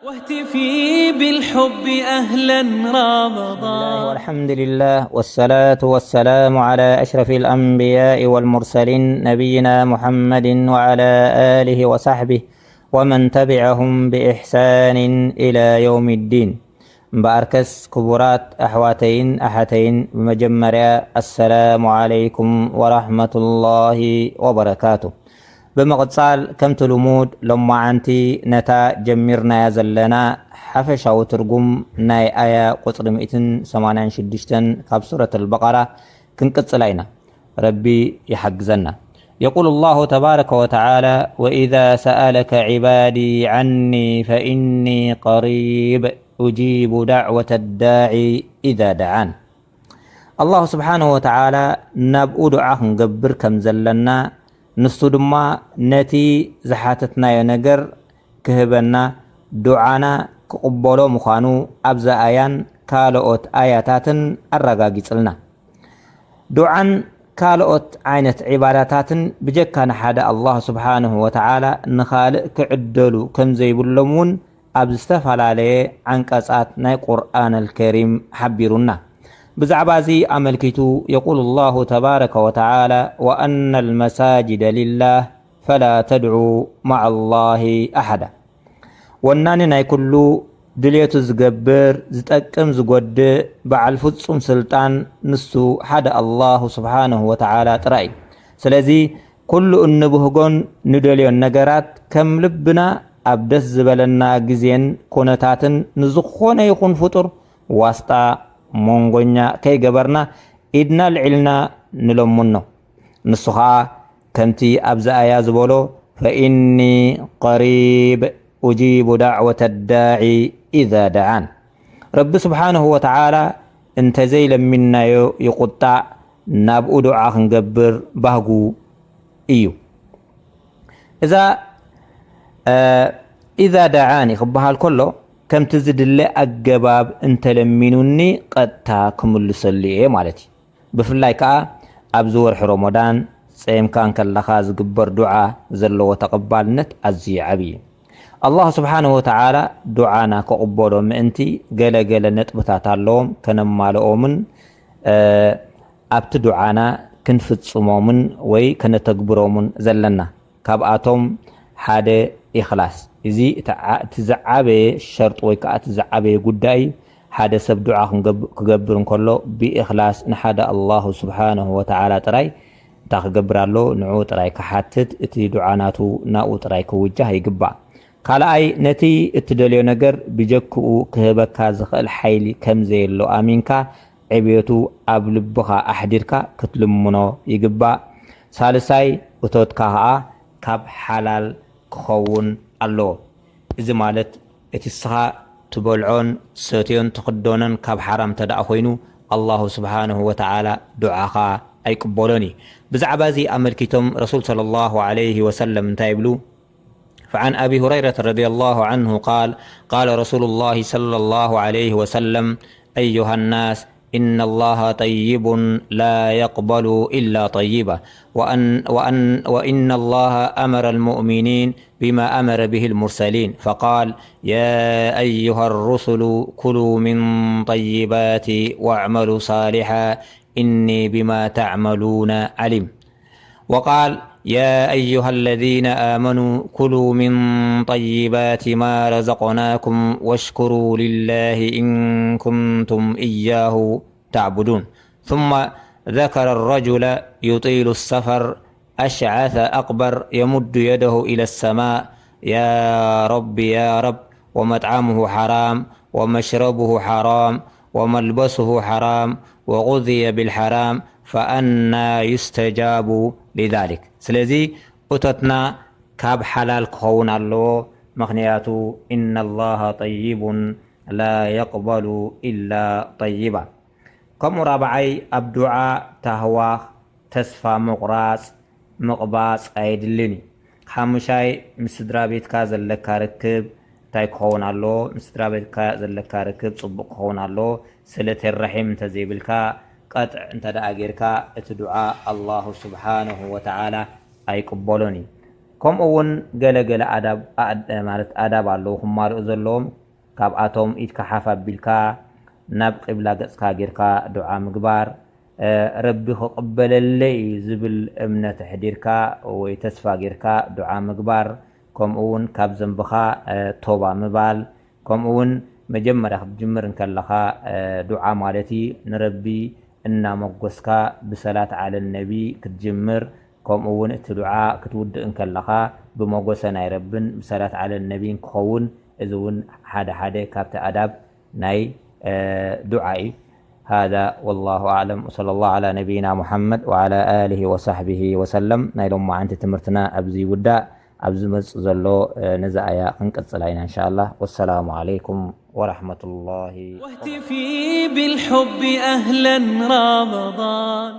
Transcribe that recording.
واهتفي بالحب أهلا الله رمضان. والحمد لله والصلاة والسلام على أشرف الأنبياء والمرسلين نبينا محمد وعلى آله وصحبه ومن تبعهم بإحسان إلى يوم الدين. እምበኣርከስ ክቡራት ኣሕዋተይን ኣሓተይን፣ ብመጀመርያ ኣሰላሙ ዓለይኩም ወራህመቱላሂ ወበረካቱ። ብምቕጻል ከምቲ ልሙድ ሎማዓንቲ ነታ ጀሚርናያ ዘለና ሓፈሻዊ ትርጉም ናይ ኣያ ቁጽሪ ሚእትን ሰማንያን ሽዱሽተን ካብ ሱረት ኣልበቐራ ክንቅጽላ ኢና። ረቢ ይሓግዘና። يقول الله تبارك وتعالى: وإذا سألك عبادي عني فإني قريب أجيب دعوة الداع إذا دعان. ኣላሁ ስብሓንሁ ወተዓላ ናብኡ ዱዓ ክንገብር ከም ዘለና፣ ንሱ ድማ ነቲ ዝሓተትናዮ ነገር ክህበና፣ ዱዓና ክቕበሎ ምዃኑ ኣብዛ ኣያን ካልኦት ኣያታትን ኣረጋጊጽልና። ዱዓን ካልኦት ዓይነት ዒባዳታትን ብጀካ ንሓደ ኣላህ ስብሓንሁ ወተዓላ ንኻልእ ክዕደሉ ከም ዘይብሎም እውን ኣብ ዝተፈላለየ ዓንቀጻት ናይ ቁርኣን ኣልከሪም ሓቢሩና። ብዛዕባ እዚ ኣመልኪቱ የቁል ኣላሁ ተባረከ ወተዓላ: "ወኣና ልመሳጅደ ሊላህ ፈላ ተድዑ መዓ ኣላሂ ኣሓዳ።" ወናኒ ናይ ኩሉ፣ ድልየቱ ዝገብር፣ ዝጠቅም ዝጎድእ፣ በዓል ፍጹም ስልጣን ንሱ ሓደ ኣላሁ ስብሓነሁ ወተዓላ ጥራይ እዩ። ስለዚ ኩሉ እንብህጎን ንደልዮን ነገራት ከም ልብና ኣብ ደስ ዝበለና ግዜን ኩነታትን ንዝኾነ ይኹን ፍጡር ዋስጣ፣ ሞንጎኛ፣ ከይገበርና ኢድና ኣልዒልና ንለምኖ። ንሱ ኸኣ ከምቲ ኣብዚ ኣያ ዝበሎ፣ ፈኢኒ ቀሪብ ኡጂቡ ዳዕወተ ዳዒ ኢዛ ደዓን። ረቢ ስብሓንሁ ወተዓላ እንተዘይለሚንናዮ ይቑጣዕ፣ ናብኡ ዱዓ ክንገብር ባህጉ እዩ። እዛ ኢዛ ደዓኒ ክበሃል ከሎ፣ ከምቲ ዝድለ ኣገባብ እንተለሚኑኒ ቀጥታ ክምልሰሉ እየ ማለት እዩ። ብፍላይ ከኣ ኣብዚ ወርሒ ረመዳን ጸይምካ እንከለኻ ዝግበር ዱዓ ዘለዎ ተቐባልነት ኣዝዩ ዓብዪ እዩ። ኣላህ ስብሓንሁ ወተዓላ ዱዓና ክቕበሎ ምእንቲ ገለ ገለ ነጥብታት ኣለዎም፣ ከነማልኦምን ኣብቲ ዱዓና ክንፍጽሞምን ወይ ከነተግብሮምን ዘለና። ካብኣቶም ሓደ ኢኽላስ። እዚ እቲ ዝዓበየ ሸርጢ ወይ ከዓ እቲ ዝዓበየ ጉዳይ እዩ። ሓደ ሰብ ዱዓ ክገብር እንከሎ ብኢኽላስ ንሓደ ኣላሁ ስብሓንሁ ወተዓላ ጥራይ እንታይ ክገብር ኣለዎ? ንዕኡ ጥራይ ክሓትት፣ እቲ ዱዓ ናቱ ናብኡ ጥራይ ክውጃህ ይግባእ። ካልኣይ፣ ነቲ እትደልዮ ነገር ብጀክኡ ክህበካ ዝኽእል ሓይሊ ከም ዘየሎ ኣሚንካ፣ ዕብየቱ ኣብ ልብኻ ኣሕዲርካ ክትልምኖ ይግባእ። ሳልሳይ፣ እቶትካ ኸኣ ካብ ሓላል ክኸውን ኣለዎ። እዚ ማለት እቲ ንስኻ ትበልዖን ትሰትዮን ትኽደኖን ካብ ሓራም እንተ ደኣ ኮይኑ፣ ኣላሁ ስብሓንሁ ወተዓላ ዱዓኻ ኣይቅበሎን እዩ። ብዛዕባ እዚ ኣመልኪቶም ረሱል ሰለላሁ ዐለይሂ ወሰለም እንታይ ይብሉ? فعن أبي هريرة رضي الله عنه قال: قال رسول الله صلى الله عليه وسلم: أيها الناس، إن الله طيب لا يقبل إلا طيبا، وأن وأن وإن الله أمر المؤمنين بما أمر به المرسلين، فقال: يا أيها الرسل كلوا من طيبات واعملوا صالحا إني بما تعملون عليم. وقال: يا أيها الذين آمنوا كلوا من طيبات ما رزقناكم واشكروا لله إن كنتم إياه تعبدون. ثم ذكر الرجل يطيل السفر أشعث أكبر يمد يده إلى السماء: يا رب، يا رب، ومطعمه حرام، ومشربه حرام، وملبسه حرام، وغذي بالحرام، فأنى يستجاب لذلك؟ ስለዚ እቶትና ካብ ሓላል ክኸውን ኣለዎ። ምኽንያቱ إن الله طيب لا يقبل إلا طيبا. ከምኡ ራብዓይ፣ ኣብ ዱዓ ታህዋኽ፣ ተስፋ ምቑራጽ፣ ምቕባጽ ኣየድልን እዩ። ሓሙሻይ፣ ምስ ስድራ ቤትካ ዘለካ ርክብ እንታይ ክኸውን ኣለዎ? ምስ ስድራ ቤትካ ዘለካ ርክብ ጽቡቕ ክኸውን ኣለዎ። ስለተ ረሒም እንተዘይብልካ፣ ቀጥዕ እንተ ደኣ ጌርካ፣ እቲ ዱዓ ኣላሁ ስብሓነሁ ወተዓላ ኣይቅበሎን እዩ። ከምኡ እውን ገለ ገለ ኣዳብ ኣድ-፣ ማለት ኣዳብ ኣለዉ ክማልኡ ዘለዎም። ካብኣቶም ኢድካ ሓፍ ኣቢልካ ናብ ቂብላ ገጽካ ጌርካ ዱዓ ምግባር፣ እ፣ ረቢ ክቕበለለይ እዩ ዝብል እምነት ኣሕዲርካ ወይ ተስፋ ጌርካ ዱዓ ምግባር፣ ከምኡ እውን ካብ ዘንብኻ፣ እ፣ ቶባ ምባል፣ ከምኡ እውን መጀመርያ ክትጅምር እንከለኻ፣ እ፣ ዱዓ ማለት እዩ፣ ንረቢ እናመጎስካ ብሰላት ዓለ ነቢ ክትጅምር፣ ከምኡ እውን እቲ ዱዓ ክትውድእ እንከለኻ ብመጎሰ ናይ ረብን ብሰላት ዓለ ነቢን ክኸውን፣ እዚ እውን ሓደ ሓደ ካብቲ ኣዳብ ናይ፣ እ፣ ዱዓ እዩ። هذا والله أعلم، وصلى الله على نبينا محمد وعلى آله وصحبه وسلم። ናይ ሎማዓንቲ ትምህርትና ኣብዚ ይውዳእ። ኣብ ዝመጽእ ዘሎ፣ እ፣ ነዛ ኣያ ክንቅጽላ ኢና እንሻኣላህ። ወሰላሙ ዓለይኩም ወራሕመቱላሂ። واهتفي بالحب أهلا رمضان.